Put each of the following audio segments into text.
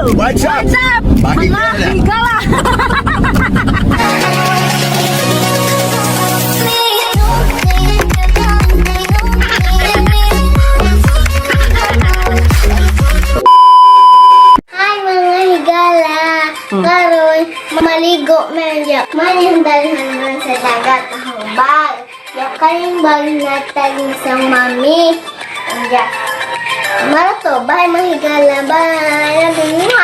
What's up? What's up? Mga Mga higala! Hi, mga higala! Karon, maligo man ya. Manindalhan man sa dagat akong bag. Ya kaning bag na taging sa mami. Ya. Marato, bye, mga higala. Bye. Love you.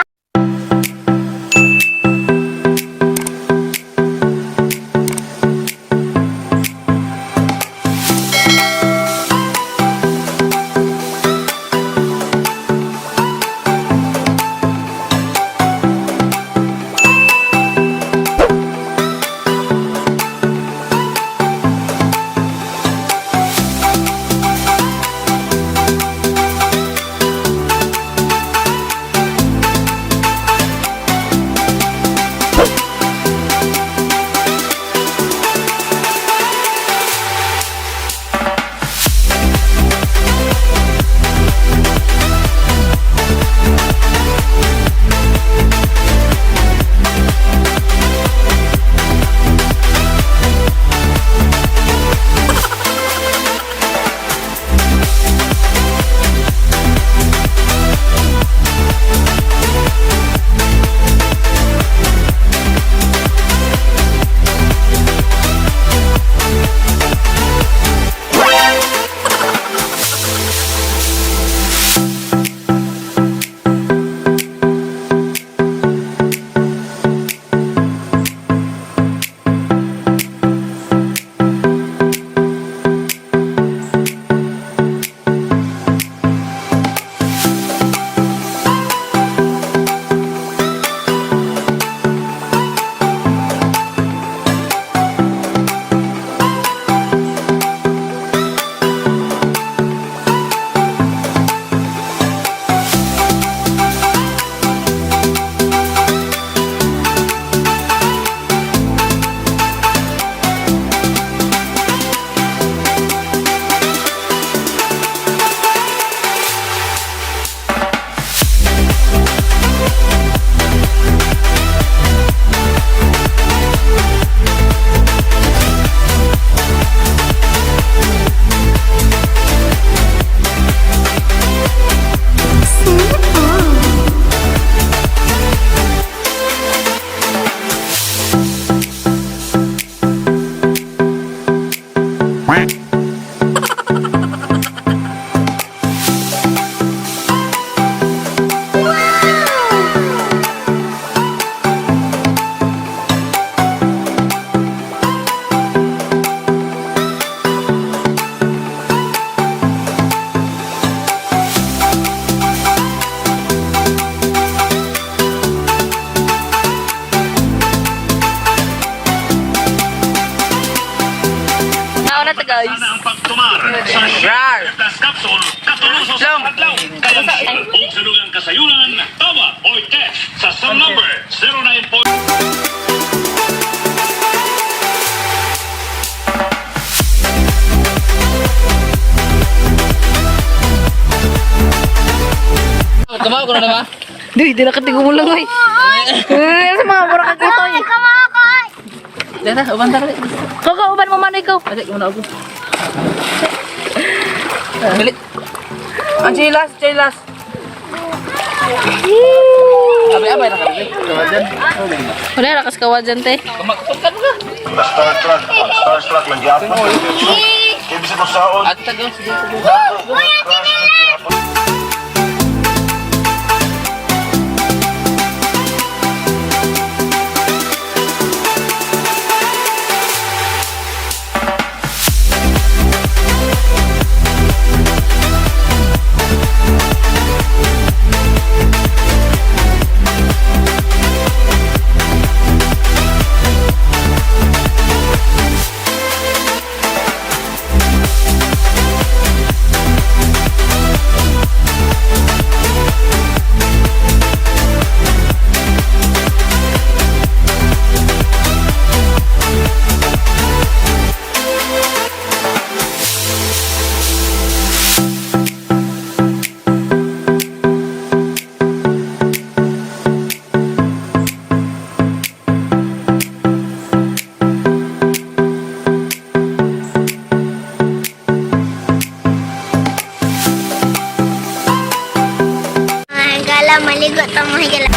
Nauna ta, guys. Sana ang pagtumar sa Rar. Plus Capsule katunuso sa Long. adlaw. Kaya ug sa dugang kasayuran, tawag o text sa cell number 094. Kumaw ko na naman. Duy, di na katigong lang ay. Eh, sa mga mura kang ito eh. Dara, uban tara. Kakauban mo man ikaw. Ate, muna ako. Bilit. Ang chilas, chilas. Abay, abay, nakabi. Kawajan. Wala, rakas kawa dyan, te. Kumakapag ka. Starstruck, starstruck lang gyapon. Kaya bisag saon. At tagaw, sige, sige. Higala, maligo ta mga higala.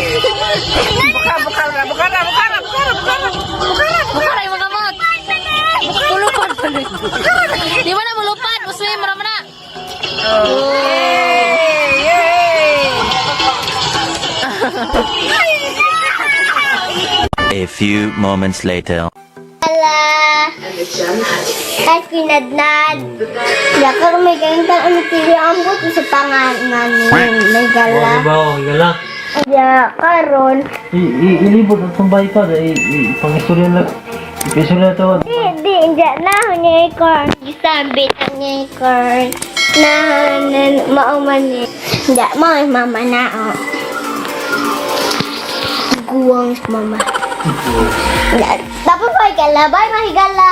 Buka, buka na, buka na, buka na, buka na, buka na. Bukara yung mga kamot. Mulupad pa na. Di ba na mulupad? Muslim, marama na. Yay! Yay! A few moments later. Higala. Kahit kinadnad. Yakar may ganitang ang TV ang buto sa pangalan ni Higala. Ba, higala. Ya, karon. Ilibot ang tumbay pa. Pangistorya lang. Ipistorya to. Di, di, hindi na ni corn. Gisabit ang ni corn. Na, na, mauman ni. Hindi, mo, mama na, oh. Guwang mama. Tapos mahigala. Bye, mahigala.